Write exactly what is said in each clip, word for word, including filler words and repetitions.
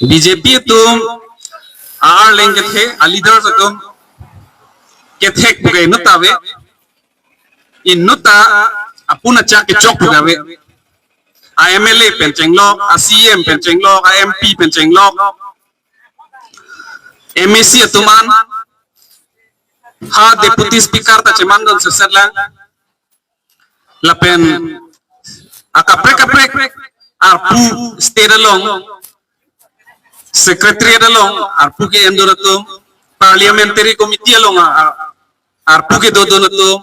B J P atum arleng kethe, a leaders atum kethek pu ke inut ta ave. Inut ta apun achak kechok pu ke ave. A M L A pen chenglok, a C M pen chenglok, a M P pen chenglok, M A C atum an, ha Deputy Speaker ta chemandon seset lang. Lapen akaprek kaprek arpu state along, secretariat along arpu ke-endon atum, parliamentary committee along a, a, arpu kedodon atum,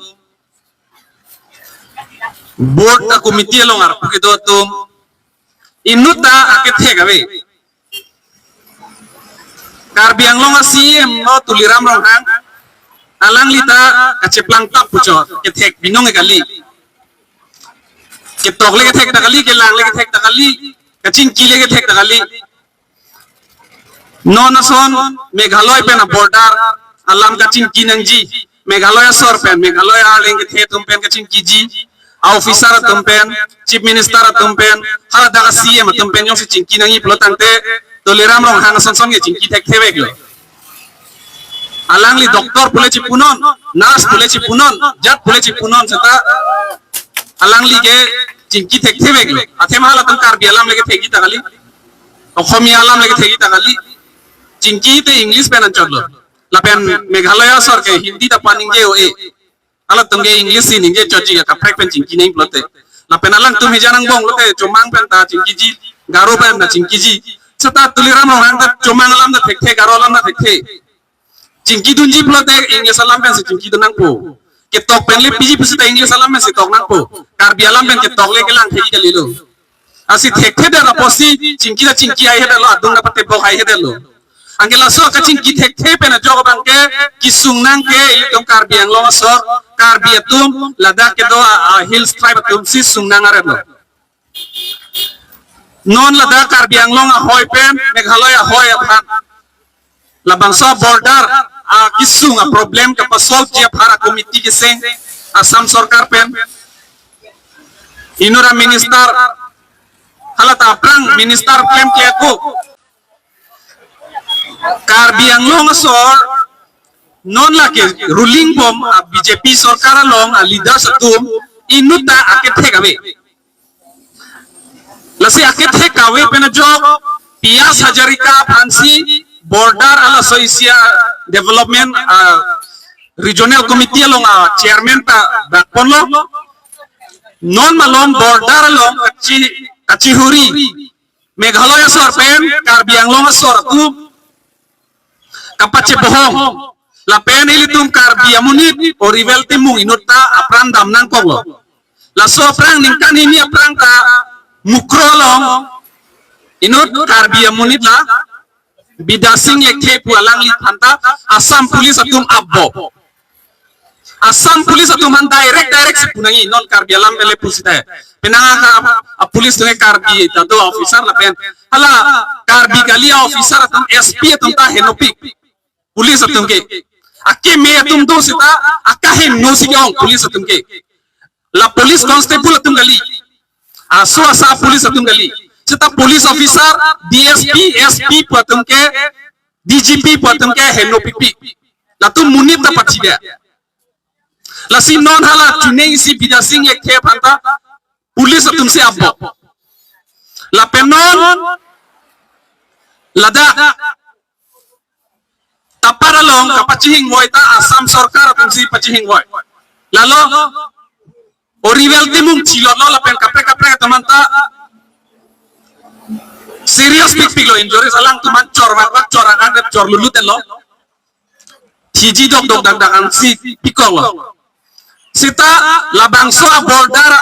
board a committee along arpu kedo atum, inut ta akethek ave. Karbi Anglong a C M o Tuliram Ronghang, alangli ta kacheplang tap puchot, kethek binong e kali. Ketok le kethek ta kali, kelang le kethek ta kali, kachingki le kethek ta kali. Non ason Meghalaya pen a border alam kachingki nangji, Meghalaya asor pen, Meghalaya arleng kethe atum pen kachingkiji, a officer atum pen, Chief Minister atum pen, haladak a C M atum pen jongsi chingki nangji pulo tangte, Tuliram Ronghang ason son ke chingki thekthevek lo. Alangli doctor pule chipunon, nurse pule chipunon, jat pule chipunon seta alangli ke chingki thekthevek lo. Athema halatum Karbi alam le kethekji ta kali, Oxomiya alam le kethekji ta kali. Chingki te English pen anchot lo. Lapen Meghalaya asor ke Hindi ta paningje o e. Halatum ke English si ningje chotji, akaprek pen chingki nang pulote. Lapen alangtum hijan angbong lote Chomang pen ta chingkiji, Garo pen ta chingkiji. Seta Tuliram Ronghang ta Chomang alam ta thekthe, Garo alam ta thekthe. Chingkidunji pulote English alam pensi chingkidun nangpo. Ketok pen le piji pusi ta English alam pensi tok nangpo. Karbi alam pen ketok le kelang thekji kalilo. Lasi thekthedet apotsi chingki ta chingki ai hedetlo, adung ta patebok ai hedetlo. Anke laso kachingki thekthe pen ajok abang ke kesung nang ke ilitum Karbi Anglong asor, Karbi atum, ladak kedo a, a hills tribe atum si sung nang aret lo. Non ladak Karbi Anglong ahoi pen Meghalaya ahoi aphan labangso border a kesung a problem kapasolve ji aphan a committee keseng Assam sorkar pen, inut a minister, halata aphrang minister klemkle ako. Karbi Anglong asor non lake ruling bom a B J P sorkar along a leaders atum inut ta akethek ave. Lasi akethek ave pen ajok Pi Yas Hazarika aphansi border a laso isi a development, ah, regional committee along a chairman ta dakponlo. Non malom border along kachi, kachihuri Meghalaya asor pen Karbi Anglong asor atum kapachebohong. Lapen ilitum Karbi amonit Oriwel Timung inut ta apran dam nangkoklo. Laso aphrang ningkan hini aphrang ta Mukroh along inut Karbi amonit la Bidya Sing Lekthe pu alangli aphanta Assam police atum apbo. Assam police atum aphan direct direct si pu nangji, non Karbi alam pen le pusita. Penang a, a police atum ke Karbi ta do officer lapen hala Karbi kali a officer atum, S P atum ta henopik police atum ke. Akeme atum do seta akaheno si ke-ong police atum ke. La police constable atum kali, aso asa police atum kali. Seta police officer, D S P, S P pu atum ke, D G P pu atum ke henopikpik. Latum monit ta pachidet. Lasi non hala chuning si Bidya Sing Lekthe aphanta police atum si apbo. Lapen non ladak Tapar along kapachihingvoi ta Assam sorkar atum si pachihingvoi. Lalo Oriwel Timung chilotlo lapen kaprek kaprek atum aphan ta serious pikpiklo, injuries alangtum aphan chorvakvak, chor akan, chor lulutlo. Thiji dokdok dakdak ansi pikoklo. Seta labangso a border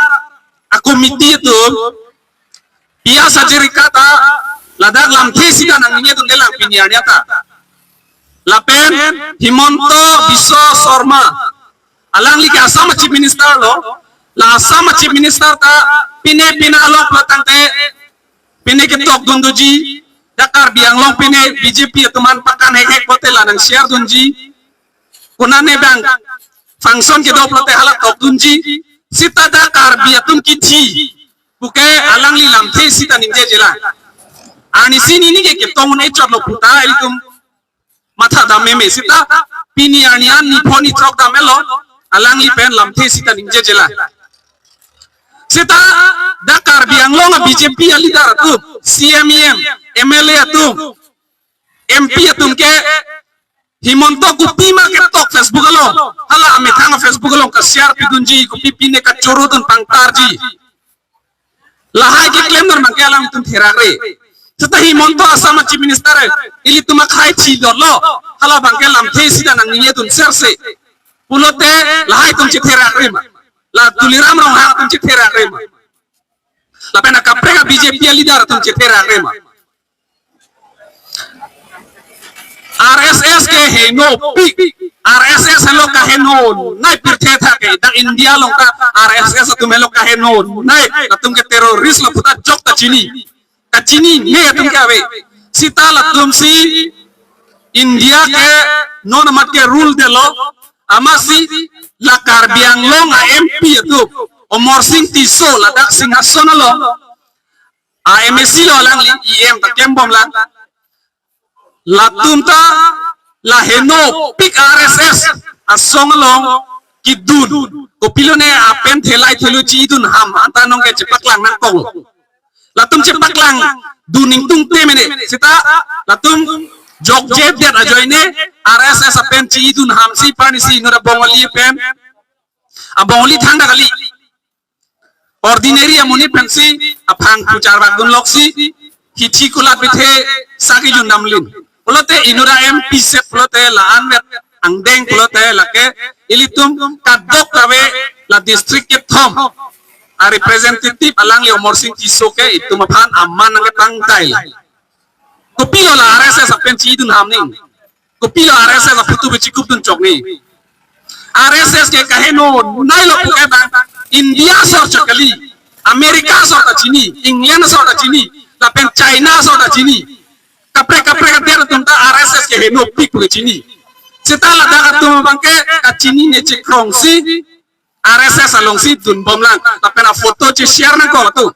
a committee atum Pi Yas Hazarika ta ladak lamthe sita nangningje atum ke lang pini arni ta. Lapen Himanta Biswa Sarma, alangli ke Assam Chief Minister lo. La Assam Chief Minister ta pine pine alok lo tangte pine ketok dun doji, dak Karbi Anglong pine B J P atum aphan pakan hek hek pote la nang share dunji. Konane bang function kedo pote hala tok dunji. Seta dak Karbi atum kithi puke alangli lamthe sita ningjeje lang. Arnisi nini ke ketong un-e chotlo puta ilitum matha dam meme seta pini arni an niphon ni throk dam-etlo, alangli pen lamthe seta ningjeje lang. Seta dak Karbi Anglong a B J P a leader atum, C M, E M, M L A atum, M P atum ke Himanta kopi ma ketok Facebook along, hala amethang Facebook along ka-share pidunji, kopi pine kachoro dun pangtarji. Lahai keklem dun abangke alangtum therakre. Seta Himanta Assam a Chief Minister, ilitum akhai chidorlo, hala abangke lamthe seta nangningje dun serse pulote lahai atum chetherakre ma? La Tuliram Ronghang atum chetherakre ma? Lapen akaprek a B J P a leader atum chetherakre ma? R S S ke henopik. R S S helo kahenonei pirthe athak ke. Dak India along ta R S S atum helo kahenonei. Latum ke terrorist lo puta jok ta chini. Kachinine atum ke ave. Seta latumsi India ke non amat ke rule detlo. Amatsi la Karbi Anglong a M P atum, Amarsing Tisso, ladak Singhason along a M A C lo alangli, E M ta kembom lang. Latum ta la henopik R S S asong along kedun. Kopilone apen thelai thelu chidun ham anta nonke chepaklang nangkok. Latum chepaklang dun ingtungte mene. Seta latum jokjedet ajoine R S S apen chidun hamsi parnisi inut a Bongali pen, a Bongali thangta kali, ordinary amonit pensi aphang puchar bak dunloksi hithi kulat bithe saki jundam lin. Pulote inut a M P set pulote la-an vet angdeng pulote lake ilitum kadokave la district kethom a representative alangli Amarsing Tisso ke itum aphan aman nangketangtail. Kopilo la R S S apen chidun ham ning? Kopilo R S S a photo bechikup dun chok ni? R S S ke kahenonei lo puke bang India asor chot kali, America asor ta chini, England asor ta chini, lapen China asor ta chini. Kaprek kaprek adet atum ta R S S ke henopik puke chini. Seta ladak atum abangke kachinine chekrongsi R S S alongsi dunbom lang. Lapen a photo che-share nangkok latum.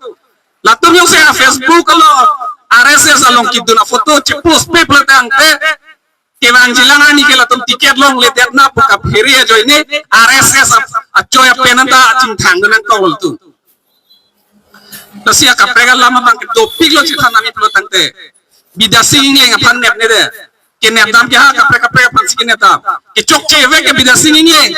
Latum jongsi a Facebook along R S S along kedun a photo che-post pe pulo tangte kevangji lang, arni ke latum ticket longledet na pu kaphere ajoine R S S a, achoi apen anta chingthang dun nangkok latum. Lasi akaprek alam abangke dopiklo chethan nami pulo tangte. Bidya Sing Engleng aphan nepnedet. Kenep dam ke ha kaprek kaprek aphansi kenep dam. Kechokche ave ke Bidya Sing Engleng.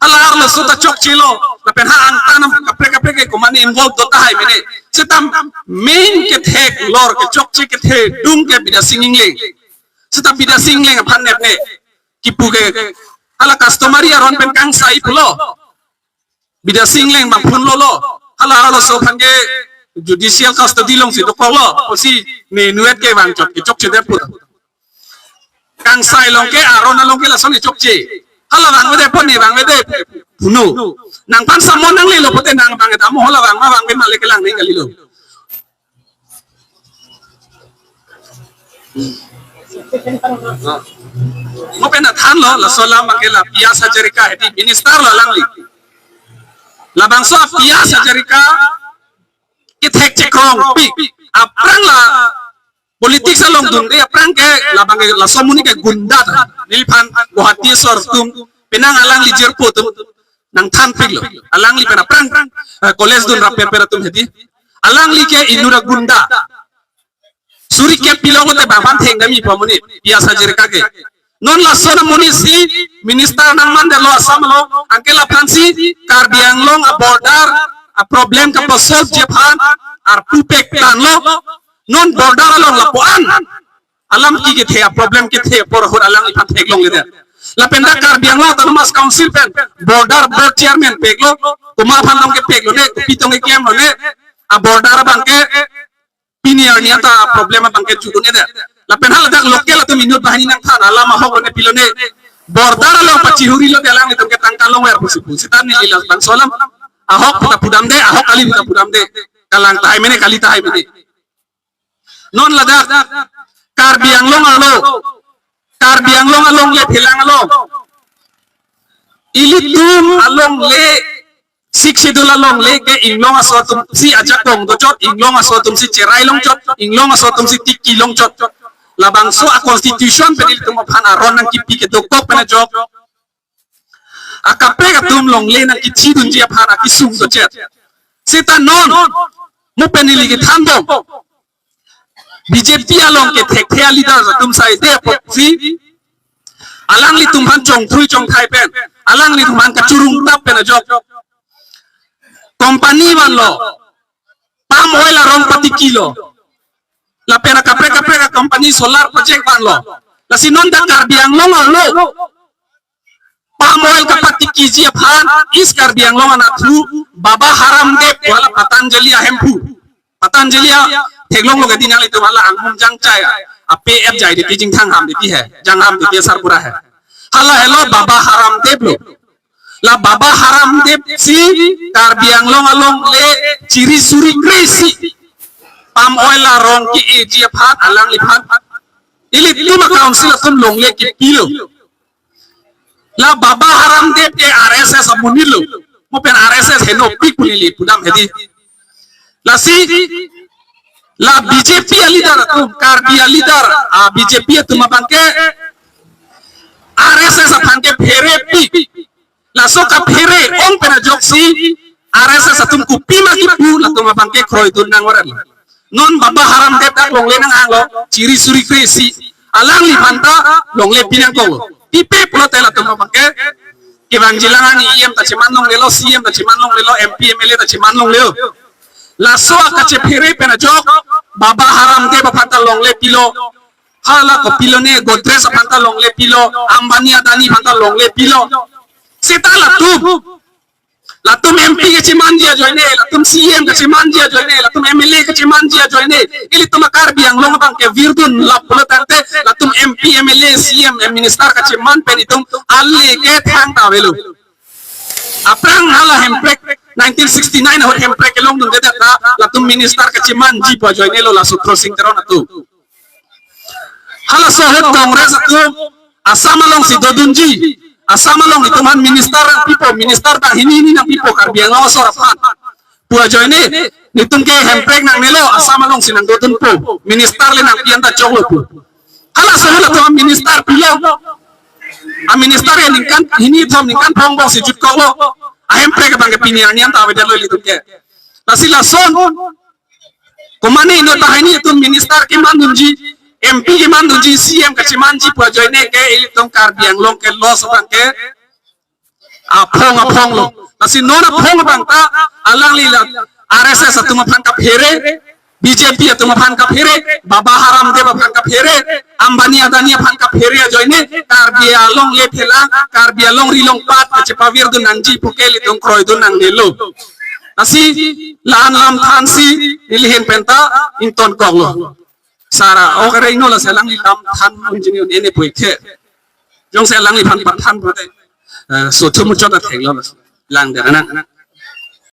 Hala arloso ta chokchelo, lapen ha angtan kaprek kaprek ke komatne involve do tahai mene. Seta main kethek lor kechokche kethedung ke Bidya Sing Engleng. Seta Bidya Sing Engleng aphan nepne kipu ke hala customary aron pen kangsai pulo. Bidya Sing Engleng bang phone lolo. Hala arloso aphan ke judicial custody alongsi dokoklo. Pusi ne inutvet ke vangchot kechokchedet pu. Kangsai along ke, aron along ke lason chokche. Hala vangvedet pon ne vangvedet puno. Nangphan samon nanglelo pote nang vangvedet amo hala vang ma vangve ma le kelang ne kalilo. Mo pen athanlo, laso alam abangke la Piyash Hazarika hedi minister lo alangli. Labangso Piyash Hazarika kethek chekrongpik. Aphrang la politics along dunde aphrang ke labang ke laso amonit ke gunda ta. Neliphan Guwahati asor atum penang alangli jirpo atum nangthanpiklo. Alangli pen aphrang, eh, college dun rap perper atum hedi. Alangli ke inut a gunda. Suri kep pilong te bang aphan thengdamji pu amonit, Piyash Hazarika ke. Non lason amonit si minister nangmandetlo Assam along, anke laphansi Karbi Anglong a border a problem kapasolveji aphan arpu pektanlo. Non border along lapu-an alam ke kethe, a problem kethe apor ahut alangliphan theklongledet. Lapen dak Karbi Anglong Autonomous Council pen border board chairman peklo, komat aphan tong kepeklone, kopi tong keklemlone, a border abangke pini arni anta problem abangke chudun-edet. Lapen haladak local atum inut banghini nangthan alam ahok lone pilone. Border along pachihurilote alanglitum ke tangka longver pusi pu. Seta neli labangso alam ahok puta pudamde, ahok kali puta pudamde. Kalang tahai mene, kali tahai mene. Non ladak Karbi Anglong arlo, Karbi Anglong alongle phelang along, ilitum alongle Sixth Schedule alongle ke inglong aso atumsi ajakong dochot, inglong aso atumsi cherai longchot, inglong aso atumsi tiki longchot. Labangso a constitution pen ilitum aphan aron nangkipi kedokok pen ajok akaprek atum longle nangkichidunji aphan akesung dochet. Seta non mo pen ili kethan bom. B J P along kethekthe a leader atum saide apotsi alanglitum aphan chongthui chongthai pen, alanglitum aphan kachurungtap pen ajok company vanlo, palm oil arong patikilo. Lapen akaprek kaprek a company solar project vanlo. Lasi non dak Karbi Anglong arlo palm oil kapatikiji aphan East Karbi Anglong anatthu Baba Haramdev wala Patanjali ahemphu. Patanjali atheklong lo kedi nanglitum hala anghum jangchai a, ape ep jai deti, jingthang ham deti he, jangham deti sarbura he. Hala helo Baba Haramdev lo. La Baba Haramdev si Karbi Anglong alongle chiri suri kre-isi palm oil arong ke-eji aphan alangliphan ilitum a council atum longle kepilo. La Baba Haramdev ke R S S amonit lo. Mo pen R S S henopik pu neli pudam hedi. Lasi la B J P a leader atum, Karbi a leader, a B J P atum abangke R S S aphan kepherepik. Laso kaphere ong pen ajoksi R S S atum kopima kipu latum abangke kroidun nangvara. Non Baba Haramdev dak longle nang-anglo, chiri suri kre-isi, alangliphan ta longle pinangkoklo. Pipe pulote latum abangke kevangjilang ani E M ta cheman longlelo, C M ta cheman longlelo, M P, M L A ta cheman longlelo. Laso akachephere pen ajok Baba Haramdev aphan ta longle pilo. Hala kopilo ne, Godrej aphan ta longle pilo, Ambani Adani aphan ta longle pilo. Seta latum, latum M P kachemanji ajoine, latum C M kachemanji ajoine, latum M L A kachemanji ajoine, ilitum a Karbi Anglong abangke virdun lap pulo tangte, latum M P, M L A, C M, minister kacheman pen itum ale ke thangta avelo. Aphrang hala Hemprek nineteen sixty-nine ahut Hemprek kelongdunde ta latum minister kachemanji pu ajoinelo la Sutro Sing Teron atum. Halaso ahut Congress atum Assam alongsi dodunji. Assam along itum aphan minister nangpipo, minister banghini hini nangpipo Karbi Anglong asor aphan pu ajoine, netum ke Hemprek nangnelo, Assam alongsi nangdodunpo, minister le nangpi anta choklo pu. Halaso ahut latum minister pilo. A minister ya ningkan hini thom ningkan phongo si jutkoklo. A Hemprek abangke pini arni anta avedetlo ilitum ke. Lasi lason komane inut banghini atum minister kemandunji, M P kemandunji, C M kachemanji pu ajoine ke ilitum Karbi Anglong ke loss abangke aphong aphonglo. Lasi non aphong abang ta alangli la R S S atum aphan kaphere, B J P atum aphan kaphere, Baba Haramdev aphan kaphere, Ambani Adani aphan kaphere ajoine Karbi Anglong le phelang, Karbi Anglong rilong pat kachepavirdun nangji puke ilitum kroidun nangnelo. Lasi la-an lam thansi neli ahin pen ta ingtonkoklo. Sara, o kareng no lasi alangli lam than unjini un ene puike. Jongsi alangliphan pathan pulote, eh, sothu muchot athenglo lasi. Lang dera nang.